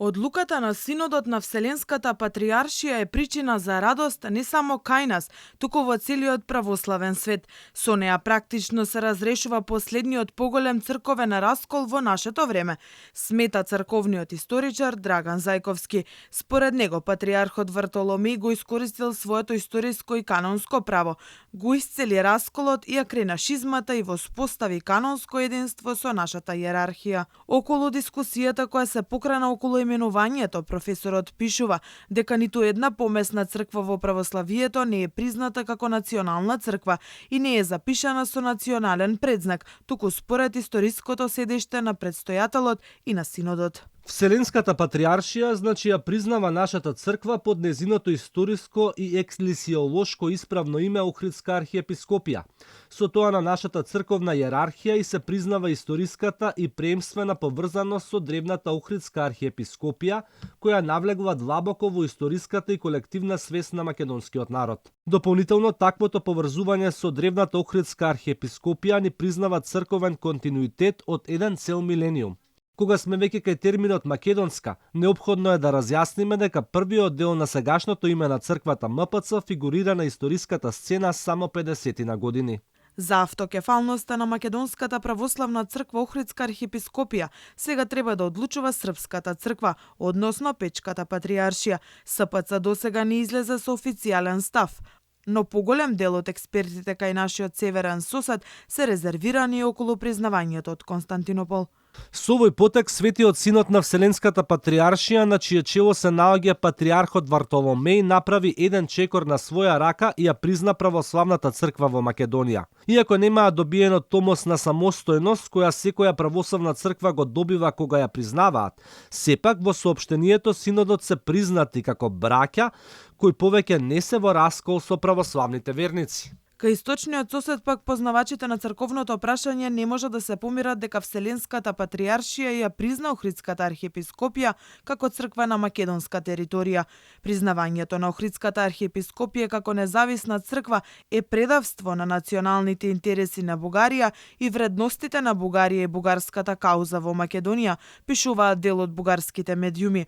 Одлуката на Синодот на Вселенската патриаршија е причина за радост не само кај нас, туку во целиот православен свет. Со неа практично се разрешува последниот поголем црковен раскол во нашето време, смета црковниот историчар Драган Зајковски. Според него, патриархот Вартоломеј го искористил своето историско и канонско право, го исцели расколот и ја крена шизмата и воспостави канонско единство со нашата иерархија. Околу дискусијата која се покрена околу именувањето, професорот пишува дека ниту една помесна црква во православието не е призната како национална црква и не е запишана со национален предзнак, туку според историското седиште на предстојателот и на синодот. Вселенската патриаршија значи ја признава нашата црква под незиното историско и еклесиолошко исправно име Охридска архиепископија. Со тоа на нашата црковна иерархија и се признава историската и преемствена поврзаност со древната Охридска архиепископија, која навлегува длабоко во историската и колективна свест на македонскиот народ. Дополнително, таквото поврзување со древната Охридска архиепископија ни признава црковен континуитет од еден цел милениум. Кога сме веќе кај терминот македонска, неопходно е да разјасниме дека првиот дел на сегашното име на црквата МПЦ фигурира на историската сцена само 50 години. За автокефалноста на Македонската православна црква Охридска архиепископија сега треба да одлучува Српската црква, односно Печката патриаршија. СПЦ досега не излезе со официјален став, но поголем дел од експертите кај нашиот северен сосед се резервирани околу признавањето од Константинопол. Со овој потек Светиот Синод на Вселенската патриаршија, на чие чело се наоѓа патриархот Вартоломеј, направи еден чекор на своја рака и ја призна православната црква во Македонија. Иако немаа добиено томос на самостојност, која секоја православна црква го добива кога ја признаваат, сепак во соопштението Синодот се признати како браќа, кои повеќе не се во раскол со православните верници. Кај источниот сосед пак познавачите на црковното прашање не може да се помират дека Вселенската патриаршија ја призна Охридската архиепископија како црква на македонска територија. Признавањето на Охридската архиепископија како независна црква е предавство на националните интереси на Бугарија и вредностите на Бугарија и бугарската кауза во Македонија, пишуваат дел од бугарските медиуми.